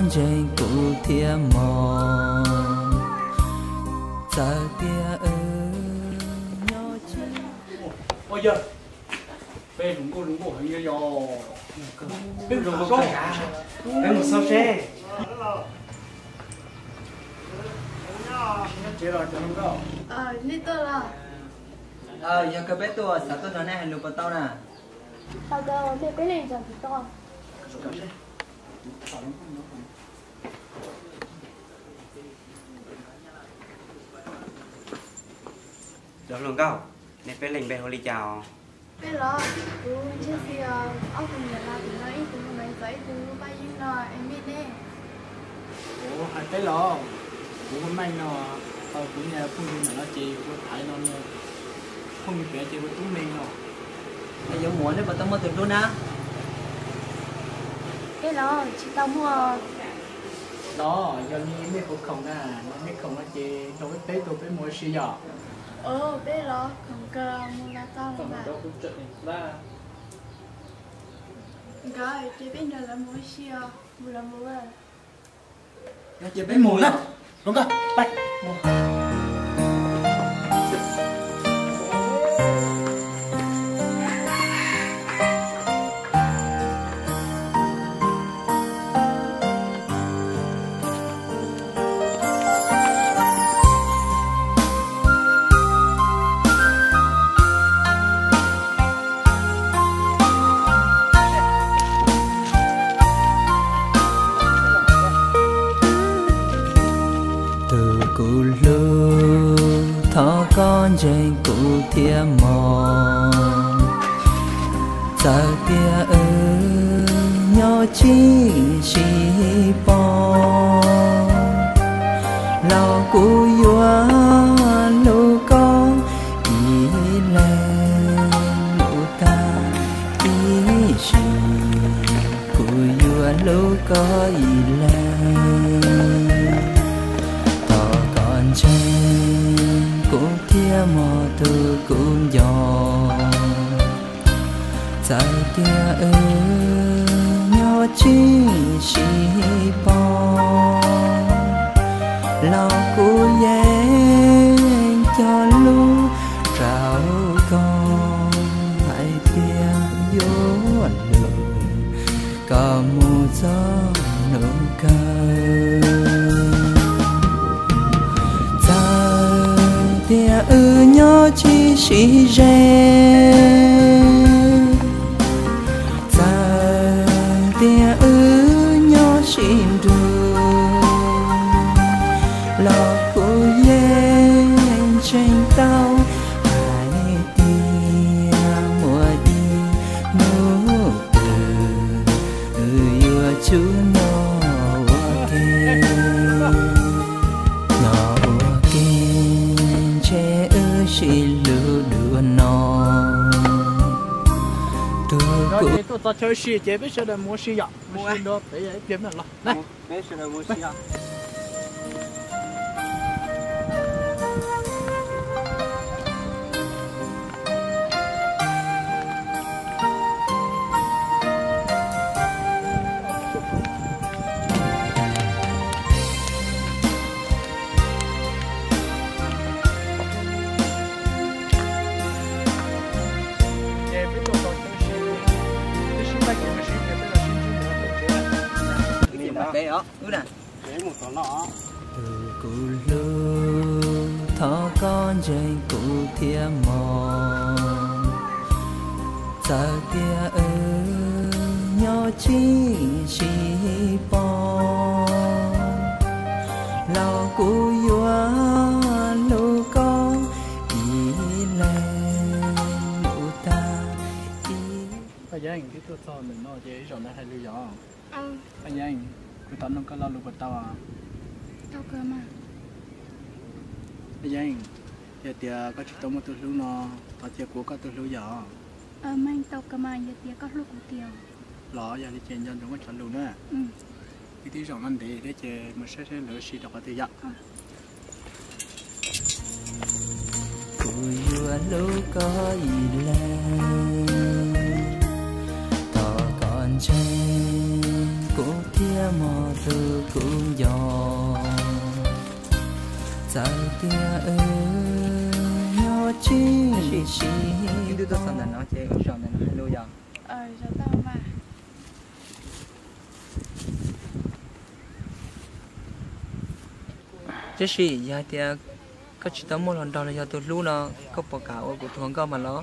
ntseeg kuv thiab mog, txawm tias wb nyob tsis. Ua yog, peb zoo nkauj zoo nkauj heev yog. Peb mus xauj seb. Nej tuaj los? Yog kawg peb tuaj, xav tuaj nrog nej hais lus puas tau na? Tau kawg, nej peb leeg tseem tsis tau. Cov hluas nkauj, nej peb leeg npe hu li cas os? Peb los, kuv Ntshiab Xis os, ob tug niam laus tim no ib tug hu Maiv Txos ib tug hu Paj Yeeb no, es nej ne? Kuv hais peb los, kuv hu Meej no, kuv niag phooj ywg ntawm no ces hu Thaiv no, phooj ywg pem ces hu Tub Meej no. Es yuav mus nej puas tau muaj tus hlub na? Peb los tsis tau muaj. Los yog li nej puas khoom na, yog nej khoom no ces nrog peb peb tuaj peb mus ua si yom. Peb los khoom kawg, mus los tau los mas. Nkawd ces peb nrog lawv mus ua si os, mus los mus. Ces peb mus na. Los nkawd, peb mus. Tus kuv hlub, thov koj ntseeg kuv thiab mog. Txawm tias wb nyob tsis sib pom, los kuv yuav hlub koj ib leeg mus tag ib sim. Kuv yuav hlub koj ib leeg, thov koj ntseeg kuv thiab mog tus kuv nco. Txawm tias wb nyob tsis sib pom, los kuv yeej cog lus rau koj hais tias yuav hlub koj mus txog hnub kawg. Txawm tias wb nyob tsis sib ze, txawm tias wb nyob sib nrug, los kuv yeej ntseeg tau hais tias muaj ib hnub twg wb yuav tsum nyob ua ke, nyob ua ke ntshe wb sib hlub dua no. Tus kuv tuaj txog chaw ua si ces peb sawv daws mus ua si yom, mus ua si nrog peb ib pliag los. Peb sawv daws mus ua si os. Ces peb tuaj txog chaw ua si, peb sib ntaus kev mus ua si ces peb los sib ntsib ntawm tsev. Li ntawd os. Tus kuv hlub, thov koj ntseeg kuv thiab mog. Txawm tias wb nyob tsis sib pom, los kuv yuav hlub koj ib leeg mus tag ib. Paj Yeeb, twb tuaj txog ntawm no ces ib zaug ntawd hais lus yom. Paj Yeeb, kuv thov noog koj lo lus puas tau? Paj Yeeb, yog tias koj tsis tau muaj tus hlub no, thov cia kuv ua koj tus hlub yom. Los yog li ces nco ntsoov koj cov lus na. Wb twb zaum no ntev thiab ces mus saib saib lawv ua si rau qhov twg yom. Kuv yuav hlub koj ib leeg, thov koj ntseeg kuv thiab mog tus Sib ntuj tuaj txog ntawm no ces wb zaum ntawm no hais lus yom. Tiam sis yog hais tias koj tsis tau muaj hluas nraug los yog tus hlub no, koj puas kam ua kuv tus hluas nkauj mas los?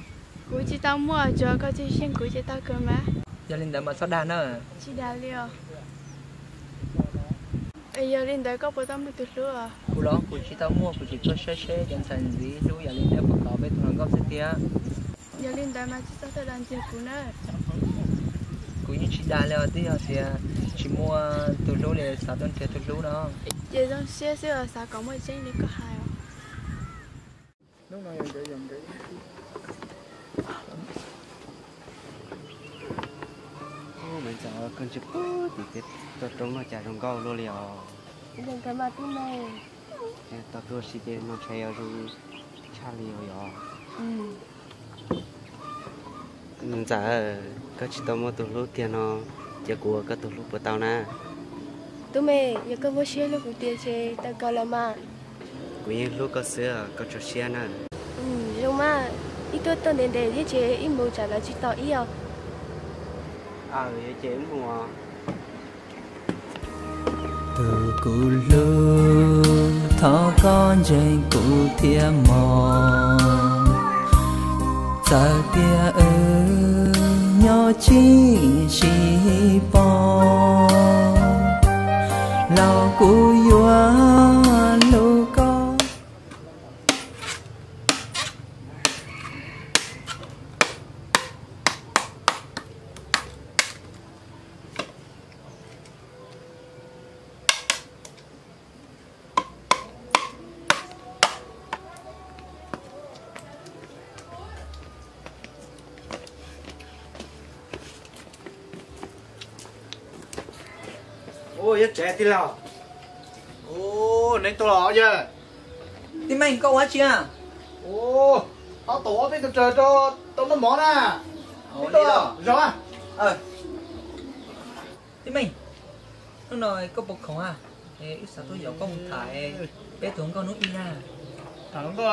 Kuv tsis tau muaj, tsuas koj tseem xyeej kuv ces tau kawg mas. Yog li ntawd mas txhob dag na. Tsis dag li os. Yog li ntawd koj puas tau muaj tus hlub os? Kuv los kuv tsis tau muaj, kuv tseem tuaj saib seb cov ntxhais ntxiv hlub yam li nej puas tau peb tus hluas nkauj xwb thiab. Yog li ntawd mas tsis txhob tau dag ntxiag kuv na. Kuv yeej tsis dag li os, twb yog tias tsis muaj tus hlub li xav tuaj nrhiav tus hlub no. Ces zoo siab xwb os, xav kom muaj tseeb li koj hais os. Ntxawm, koj ntsia pem tim tej toj roob no cas zoo nkauj luaj li os. Tau tuaj si ces no ntshai zoo tshaj li os yog. Ntxawm, koj tsis tau muaj tus hlub tiag no, ces kuv ua koj tus hlub puas tau na? Tub me, yog koj muaj siab hlub kuv tiag ces tau kawg los mas. Kuv yeej hlub koj xwb, koj tso siab na. Zoo mas, ib tuaj tuaj ntev ntev thiab ces ib mus tsam lawv tsis tos ib os. Ces wb mus. Tus kuv hlub, thov koj ntseeg kuv thiab mog. Txawm tias wb nyob tsis sib pom los kuv yuav hlub koj. Ua, yog tsev tij laug. Neb tuaj los yawg. Tij Meej, koj ua dab tsi na? Ua, tau ob peb tus raws rau tau noj mov na. Zog. Tij Meej, hnub no koj puas khoom a? Wb xav tuaj yaum koj mus tham peb tus hluas nkauj hnub ib na. Tham hluas nkauj a?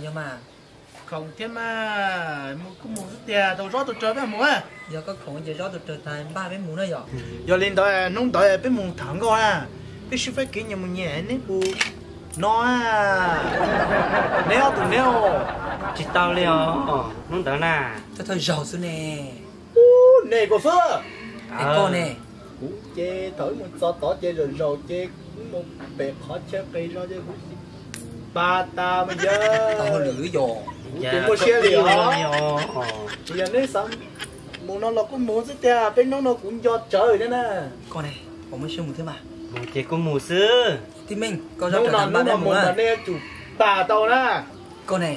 Yog mas. Khoom thiab mas, mus kuj mus xwb tiag, tau Zob tus raws peb mus a. Yog koj khoom ces Zob tus raws tas npaj peb mus na yom. Yog li ntawd hnub ntawd peb mus tham hluas nkauj na, peb sib faib kev nyias mus nyias neb mus no. Neb ob tug neb. Tsis tau li os, hnub ntawd na. Thawj thawj zaug xwb ne. Ub, neb koj xwb. Es koj ne? Kuv ces thaum wb mus txog tod ces zaum zaum ces wb mus pem qhov chaw qis zog ces kuv pag tas mas yog. Tau hauj lwm yog. Kuv ces muaj siab li os. Yog neb xav mus no los kuj mus xwb tiag, peb hnub no kuv nco tsawv thiab na. Koj ne, puas muaj siab mus thiab mas? Mus ces kuj mus xwb. Tij Meej, koj Zob raws tas npaj peb mus na. Nej yuav tsum pag tau na. Koj ne?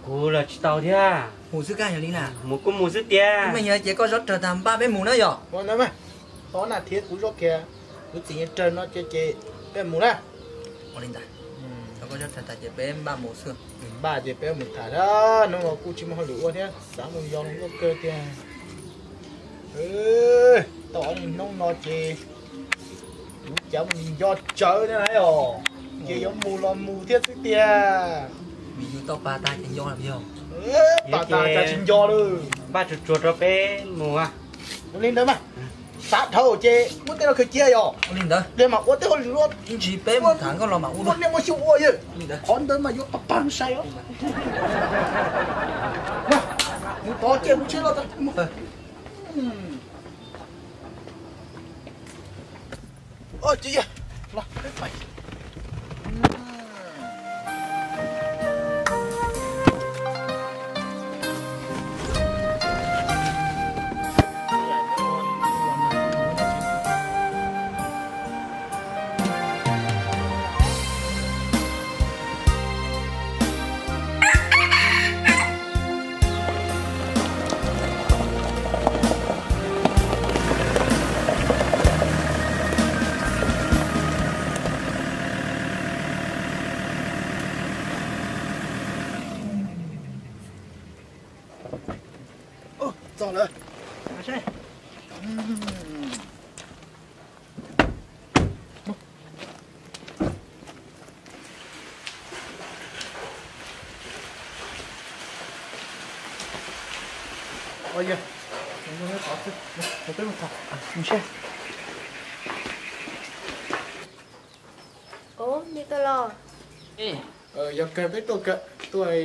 Kuv los tsis tau thiab. Mus xwb kag yog li na. Mus kuj mus xwb tiag. Tij Meej, yog ces koj Zob raws tas npaj peb mus na yom. Tod na thiab kuv Zob kiag, kuv txiv raws no ces peb mus na. Ua li ntawd, koj Zob raws tas ces peb npaj mus xwb. Npaj ces peb mus tham thiab, hnub no kuj tsis muaj hauj lwm ua thiab, xav mus yos hluas nkauj kawg tiag. Tau ob hnub no ces kuv cav mus nco tsawv thiab na os, ces yuav mus los mus thiab xwb tiag. Vim yus tau pag tas ces nco yog. Pag tas cas tsis nco lawm. Npaj tsuag tsuag rau peb mus. Ua li ntawd mas, xav dhau ces muab tej no khaws cia yog. Ua li ntawd. Li mas ua tej hauj lwm ua ib ntsis peb mus tham nkauj los mas ua, muaj niaj muaj xyuas ua yog. Qhov ntawd mas yuav pag pag sai os. Mus tod ces mus tsheb los tod. Txog lawm. Yog, peb mus tham. Yog kawg peb tuaj kawg tuaj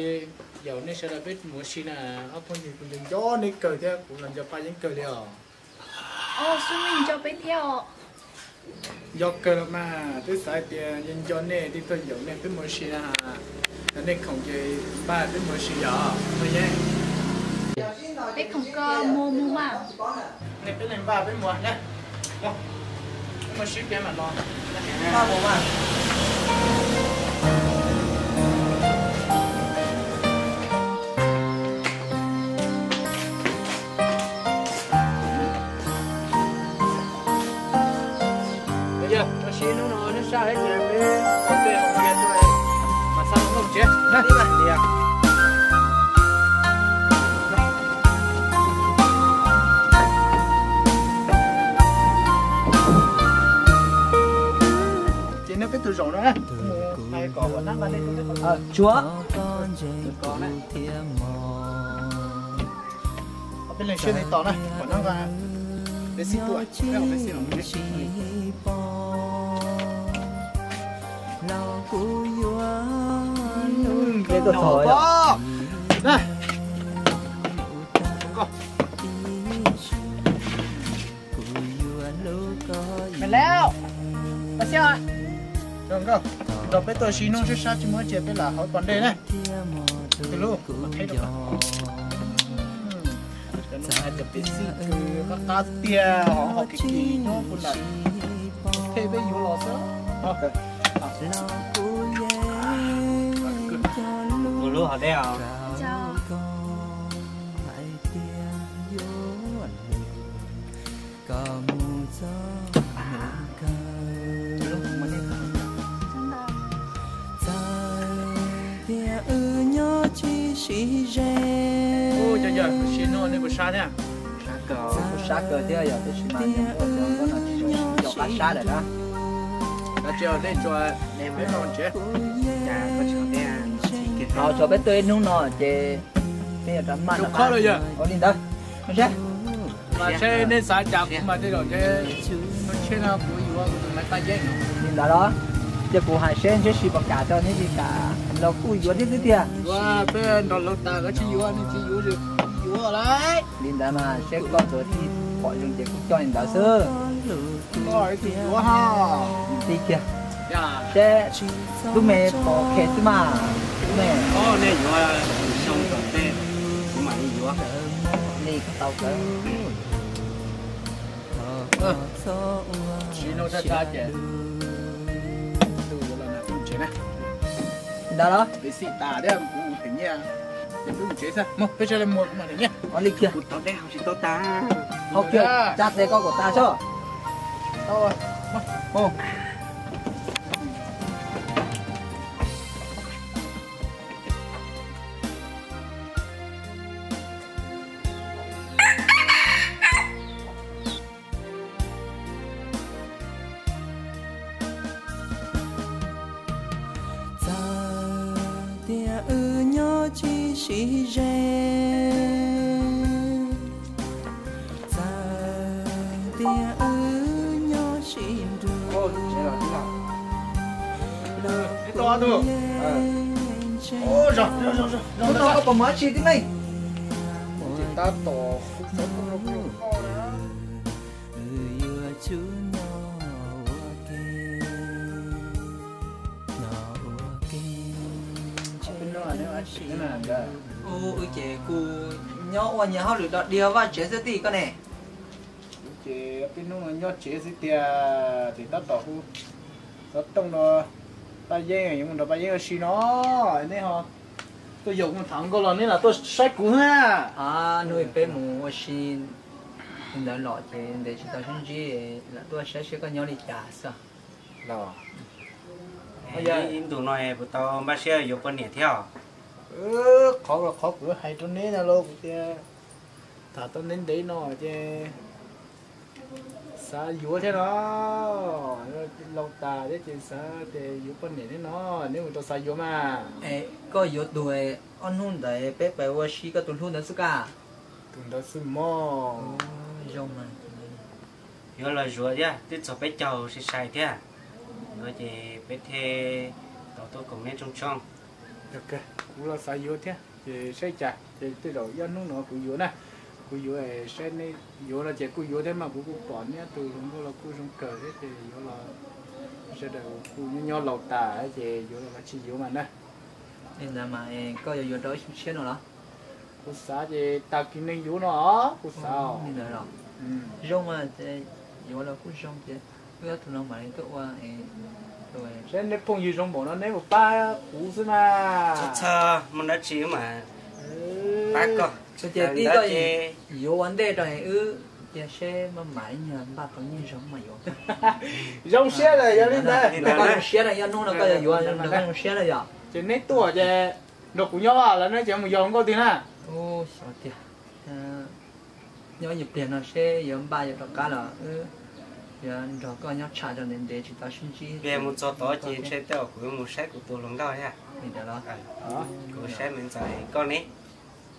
yaum nej sawv daws peb mus ua si na, ob phooj ywg kuv nco nco nej kawg thiab kuv los nco Paj Yeeb kawg li os. Xub nco peb thiab os. Nco kawg los mas, twb xav hais tias nco nco nej thiaj tuaj yaum nej peb mus ua si na. Yog nej khoom ces npaj peb mus ua si yom. Peb khoom koj mus mus mas. Nej peb leeg npaj peb mus na. Peb mus sib peb mam los. Yog, rau siab hnub no neb sab hais tias peb pom tej hauv kiag tuaj mas xa mus tsev na. Ces neb peb tus zaum no mus hais kom huam nab nqa nej tsuag. Peb leeg sib tos na, huam nab nqa peb xib tuaj, peb xib los. Nrog peb tuaj ua si hnub sab sab tsis muaj tsiaj peb lam hauv pos dej na. Tus hlub, cov peb xib kws qab qab tiag, hov hauv kiv kiv nyob kuv nram thej peb yuav los xwb. Tus hlub hov dej os. Ua cas yog sim no nej puas sab thiab? Kuv sab kawg thiab yog tab sis mas niam muaj cov nplooj no tsis zoo sib nco qab sab lawm na. Tsis nej tsuas peb no tsev. Los tso peb tuaj ib hnub no ces peb yuav rov maj no. Ua li ntawd. Mas seb nej xav cas kuv mas tej zaum ntshe tus tshiab no kuv yuav kuv tus maiv Paj Yeeb. Li ntawd los, ces kuv hais seb ntshe puas kam rau neb li cas los kuj yuav thiab xwb tiag. Yuav peb nrog laug tas lawv tsis yuav, nej tsis yuav, yuav lawm. Li ntawd mas seb koj tus tij pom zoo ces kuj coj li ntawd xwb. Koj ib tug yuav ha. Tij kiag. Seb lub me pom khe xwb mas. Lub me. Nej yuav zoo tom tej, kuv mam li yuav. Li tau kawg. Siv no tshaj tshaj ces tus yuav los nram tus tsev na. Ntawd los peb xij tas thiab kuv them nyiaj, ces peb mus tsev xwb. Mus peb sawv daws mus kuv mam them nyiaj. Ua li kiag. Kuv tau dej haus tsis tau tas. Haus kiag tsa tes koj kom tas soj. Txawm tias wb nyob tsis sib ze, txawm tias wb nyob sib nrug, lub kuv yeej ntse. Hnub no koj puas mus dab tsi tib neeg? Tab tom kuv xov tooj rau kuv koj na. Wb yuav tsum nyob ua ke, nyob ua ke. Ua ces kuv nyob ua nyias hauj lwm dog dig vaj tsev xwb tij koj ne. Ces peb hnub no nyob tsev xwb tiag, ces tab tom hu xov tooj no, Paj Yeeb yuav mus nrog Paj Yeeb ua si no, nej ho tuaj yaum mus tham nkauj los nej lam tuaj saib kuv na. Hnub peb mus ua si ntawd los ces ntev tsis tau sib ntsib, lam tuaj saib seb koj nyob li cas xwb. Ib ntus no puas tau npaj siab yuav poj niam thiab? Qhov, qhov kuv hais rau neb no los kuv tias tham tau ntev ntev no ces xav yuav thiab no, laus tas thiab ces xav tias yuav poj niam thiab no, neb mus tau xav yuav mas. Koj yuav tus ob hnub ntawd peb pais ua si koj tus hlub ntawd xwb kaj? Ntawd xwb mog. Zoo mas. Yuav los zuav thiab, twb txog peb caug sai sai thiab. No ces peb thiaj tau tuaj koom neb tshooj tshooj. Kuv los xav yuav thiab, ces saib cas, ces tej zaum ib hnub no kuv yuav na. Kuv yuav saib neb yuav no ces kuj yuav thiab mas kuv kuj pom neb tus hluas nkauj los kuj zoo kawg thiab ces yuav los sawv daws kuj nyob nyob laus tas ces yuav los tsis yuav mas na. Li ntawd mas koj yuav yuav rau ib xyoo tshiab no los? Kuv xav ces tag kis neeg yuav no kuv xav. Li ntawd los? Zoo mas, yuav los kuj zoo ces wb ob tug no mam li tuaj ua. Saib neb phooj ywg zoo npaum no neb mus pab kuv xwb mas. Txhob muaj dab tsi mas pab koj. Ces tib koj yuav ua ntej rau wb, cia seb maj mam ib nyuag npaj tau nyiaj zoo mas yuav. Zoo siab lawm yog li ntawd. Koj zoo siab na, ib hnub no koj yuav yuav nrog koj zoo siab na yom. Ces neb tuaj ces nrog kuv nyob lawm neb ces mus yos nkauj twg na. Xyov tiag, nyob ib pliag no seb yuav npaj yuav rov qab los wb yuav nrog koj nyob tsham rau ntev ntev tsis tau sib ntsib. Pliag mus txog tod ces ntshe tej zaum kuv yuav mus saib kuv tus hluas nkauj thiab. Kuv saib me ntxhais koj ne.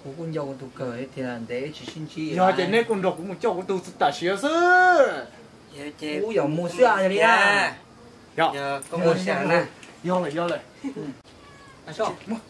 Kuv kuj nco kuv tus kawg tias ntev tsis sib ntsib. Yog ces neb kuj nrog kuv mus coj kuv tus tam sim xwb. Kuv yuav mus xwb yog li na. Yog koj mus xwb na. Yog lawm yog lawm.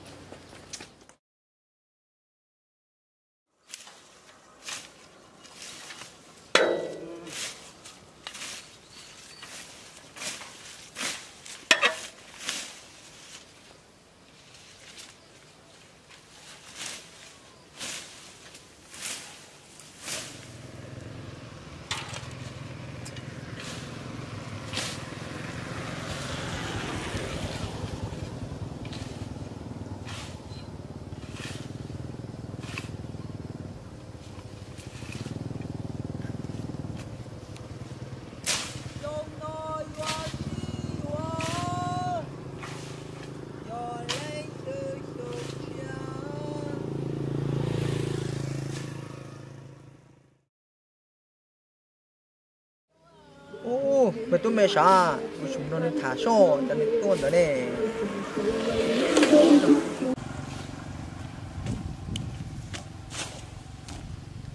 Ub, me tub me sav, kuv tsis nrog nws tham soj, cov nws tuaj ntawd ne.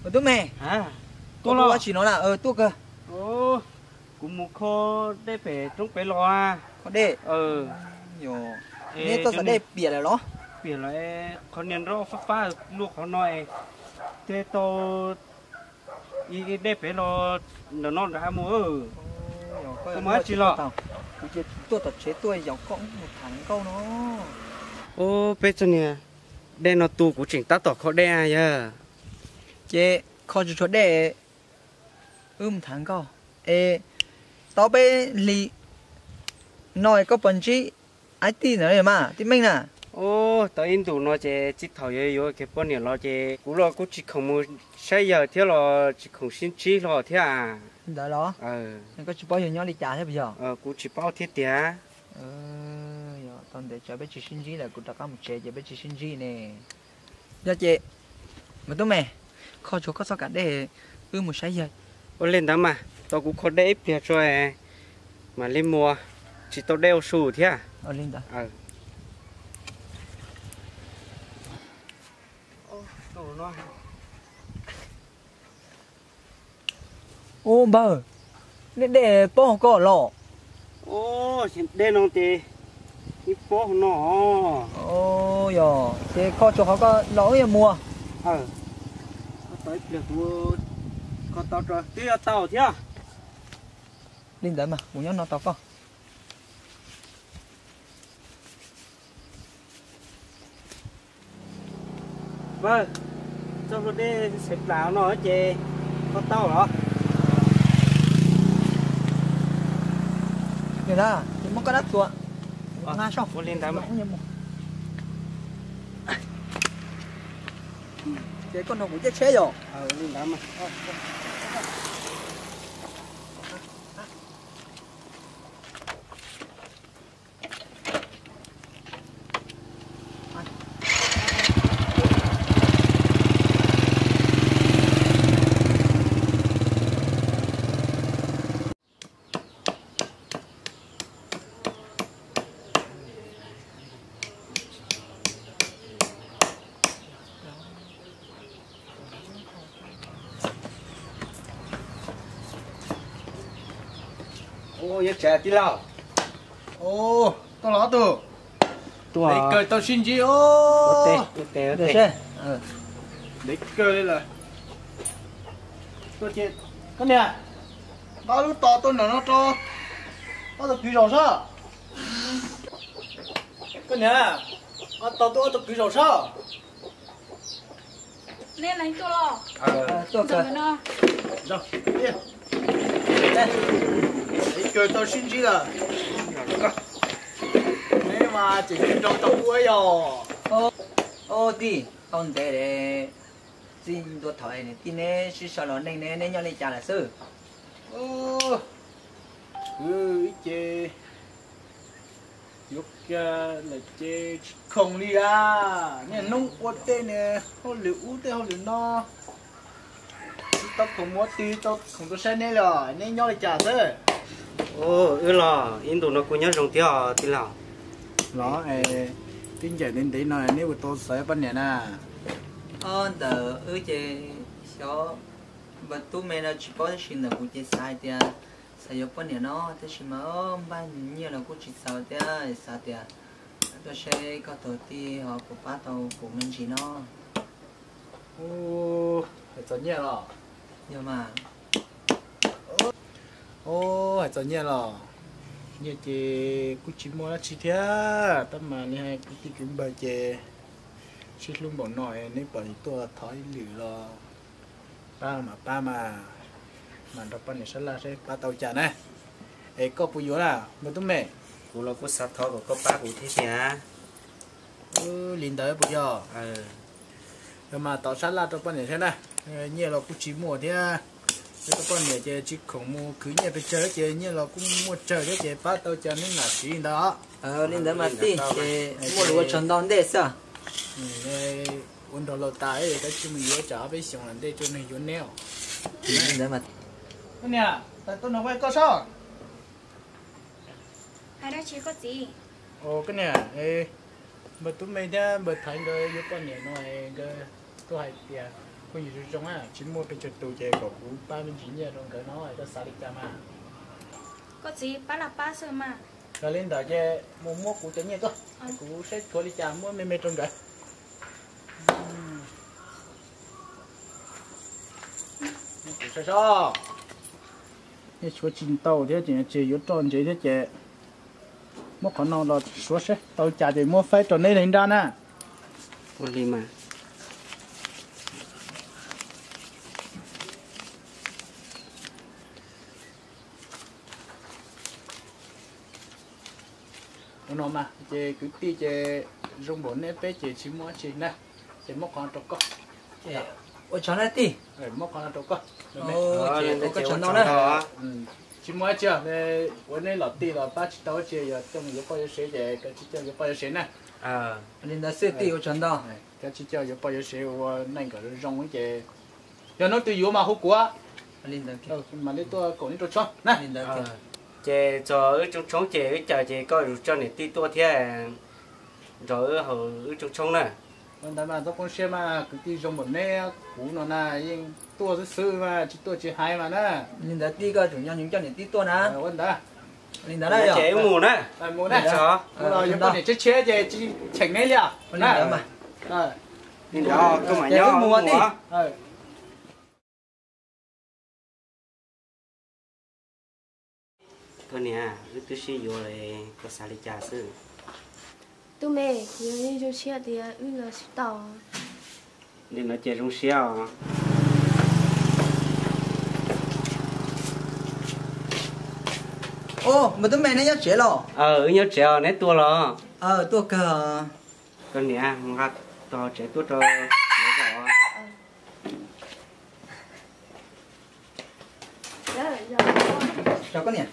Me tub me, tuaj ua tsi no na? Tuaj kawg. Kuv mus kho dej pem roob pem los. Kho dej? Neb txoj dej piam lawm los? Piam lawm, qhov niag nroj fab fab luaj qhov no, thiaj tau ib dej pem los ntawm no nrad mus. Koj muaj dab tsi los? Kuv cia tuaj tom tsev tuaj yaum koj mus tham nkauj no. Ub, peb txoj niag dej no tu kuv tseem tab tom kho dej yog. Ces kho tsis tshua dej, wb mus tham nkauj es tau peb hlis no koj puas ntsib Aib Tij ntawd mas tib meej na? Ub, tau ib ntus no ces txij thaum yuav yuav kiag poj niam los ces kuv los kuj tsis khoom mus saib yawg thiab los tsis khoom sib ntsib hlo thiab. Ntawd los? Koj tsis paub yawg nyob li cas thiab puas yog? Kuv tsis paub thiab tiag. Tau ntev tsam peb tsis sib ntsib lawm, kuv rov qab mus tsev ces peb tsis sib ntsib ne. Yog ces, me tub me, kho tsuag koj txoj kav dej, wb mus saib yawg. Ua li ntawd mas, tau kuv kho dej ib pliag tso, mam li mus, tsis tau dej ua su thiab. Li ntawd. Ub npawg, nej dej pob hauv ko los? Dej no ces ib pob hauv no. Yog ces kho tsuag qhov ko los wb yuav mus. Kho tau ib pliag kuv kho tau twb yuav tau thiab. Li ntawd mas kuv nyob no tos koj. Npawg, txoj hlua dej xeev plas no ces kho tau los? Nws na, ces muab koj dab txuas, nqa soj. Ua li ntawd mas. Ces koj nrog kuv caij tsheb yom? Ua li ntawd mas. Ua nyob tsev tij laug. Tuaj los ob tug. Ntev kawg tau sib ntsib os. Ntev kawg li lawm. Koj niam, nqa lub tos tuaj nram no rau ob tug kwv zaum sab. Koj niam, nqa tos tuaj ob tug kwv zaum sab. Neb lawv tuaj los? Tuaj kawg. Ntev kawg tau sib ntsib lawm. Neb mas tseem nrog tau ua yog. Tij, tau ntev txij ntua thaum es niam tij neb sib sau los neej ne, neb nyob li cas lawm xwb? Kwv ib ce yuav kiag lawm ces tsis khoom li a. Niaj hnub ua tej hauj lwm ub tej hauj lwm no, tsis tau khoom mus ua twg, tsis tau khoom tuaj saib neb li os. Neb nyob li cas xwb? Wb los ib ntus no kuj nyob zoo thiab os tij laug. Los, twb ncaim ntev ntev no neb ua tau xav yuav poj niam na? Ntawm wb ces xyov, npawg Tub Me no tsis paub tab sis ntawm kuv ces xav hais tias xav yuav poj niam no tab sis mas npaj nyiaj los kuj tsis txaus thiab, xav tias tuaj saib koj tus tij ho puas pab tau kuv me ntsis no. Hais txog nyiaj los? Yog mas. Hais txog nyiaj los? Nyiaj ces kuj tsis muaj dab tsi thiab, tab mas li hais kwv tij kwv npawg ces sib hlub npaum no, neb pom tuaj thov ib lwm los pab mas pab mas, mas nrog poj niam sab laj seb pab tau cas na. Es koj puas yuav na npawg Tub Me? Kuv los kuj xav thov kom koj pab kuv thiab tiag. Li ntawd puas yog? Yog mas tos sab laj rau poj niam thiab na. Nyiaj los kuj tsis muaj thiab, rau poj niam ces tsis khoom mus khwv nyiaj pes tsawg ces nyiaj los kuj muaj tsawg thiab ces pab tau cas neb mam siv li ntawd. Li ntawd mas tij, ces muaj lus ua tsaug ntau ntej xwb. Ua nrog laus tas tab sis mus yuav tsam ob peb xyoos lam ntej rau neeg yuav neb os. Koj niam, tuaj no koj saib. Hais dab tsi koj txiv? Koj niam, npawg Tub Me thiab npawg Thaiv nkawd yuav poj niam no, nkawd tuaj hais tias phooj ywg zoo zoo, tsis muaj pes tsawg tus ces kom kuv pab me ntsis nyiaj rau nkawd no, koj xav li cas mas? Koj txiv, pab los pab xwb mas. Yog li ntawd ces mus muab kuv cov nyiaj tuaj, kuv saib tshuav li cas muab me me rau nkawd. Kuv saib seb, nyiaj tshuav tsis ntau thiab ces yuav roj ntsev thiab ces muab qhov no los suav seb tau cas ces muab faib rau neb li nrab na. Ua li mas. Ua no mas ces kwv tij ces zoo npaum neb peb ces tsis muaj dab tsi na, ces muab qhov no rau koj. Ua tsaug na tij. Muab qhov no rau koj. Ua tsaug ntau na. Tsis muaj dab tsi, ua neb los tij los pab tsis tau dab tsi, yog coj mus yuav poj yuav sev ces koj tsis coj yuav poj yuav sev na. Li ntawd xwb tij, ua tsaug ntau. Koj tsis coj yuav poj yuav sev ua neej kom zoo zoo ces yog hnub twg yuav mas hu kuv. Mam li tuaj koom neb rau tshoob na. Ces txog wb rooj tshoob ces wb caw ces koj zus coj niam tij tuaj thiab nrog wb haus wb rooj tshoob na. Ua ntawd mas txhob poob siab mas, kwv tij zoo npaum neb kuv no na yeej tuaj xwb xwb mas tsis tuaj tsis hais mas na. Li ntawd tij koj tsum nco ntsoov coj niam tij tuaj na. Ua ntawd. Li ntawd na, ces wb mus na. Mus na. Mus los yuav poj niam tshiab tshiab ces tsis cheem neb li os. Li ntawd mas. Li ntawd koj mam nyob mus tij. Koj niam, wb twb sib yuav, koj xav li cas xwb? Tub Me, yog yeej zoo siab tias wb los sib tau. Li no ces zoo siab os. Npawg Tub Me, neb nyob tsev los? Wb nyob tsev os, neb tuaj los? Tuaj kawg. Koj niam, nqa tos tsev tuaj rau. Chào koj niam.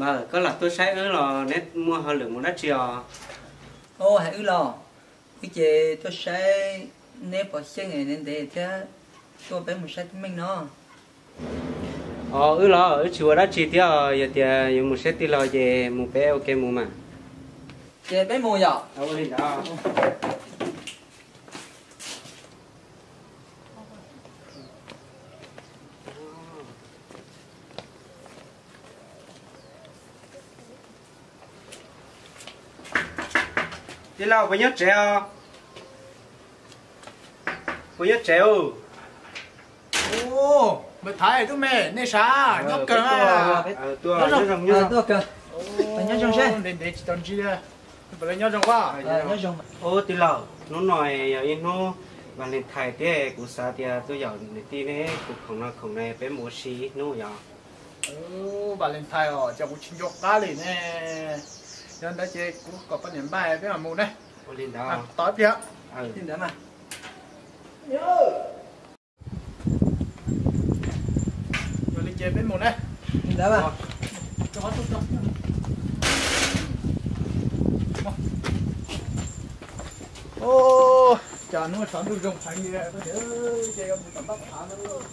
Mas koj lam tuaj saib wb los neb muaj hauj lwm mus dab tsi os? Hais wb los, wb ces tuaj saib neb pom xyeej ntev ntev thiab tuaj peb mus saib tub Meej no. Os wb los wb tsis ua dab tsi thiab, yog tias yuav mus saib tij laug ces mus peb ua ke mus mas. Ces peb mus yom. Ua li ntawd. Tij laug, puas nyob tsev os? Puas nyob tsev os? Ub, me Thaiv tub me, nej sav nyob kawg? Nyob zoo, nyob zoo seb. Ntev ntev tsis tau ntsib, puas nyob zoo os? Ub, tij laug, hnub no yog ib hnub Valentine thiab, kuv xav tias tuaj yaum niam tij neb tus khoom no khoom na peb mus ua si ib hnub yom. Valentine os, ces kuv tsis nco qab li ne. Yog ntawd ces kuv kom poj niam npaj peb mam mus ne. Ua li ntawd. Tos ib pliag. Li ntawd mas. Yog li ces peb mus ne. Li ntawd mas. Ub, cas hnub no tshav ntuj zoo heev li, ces yuav mus tom npaj phav lawm.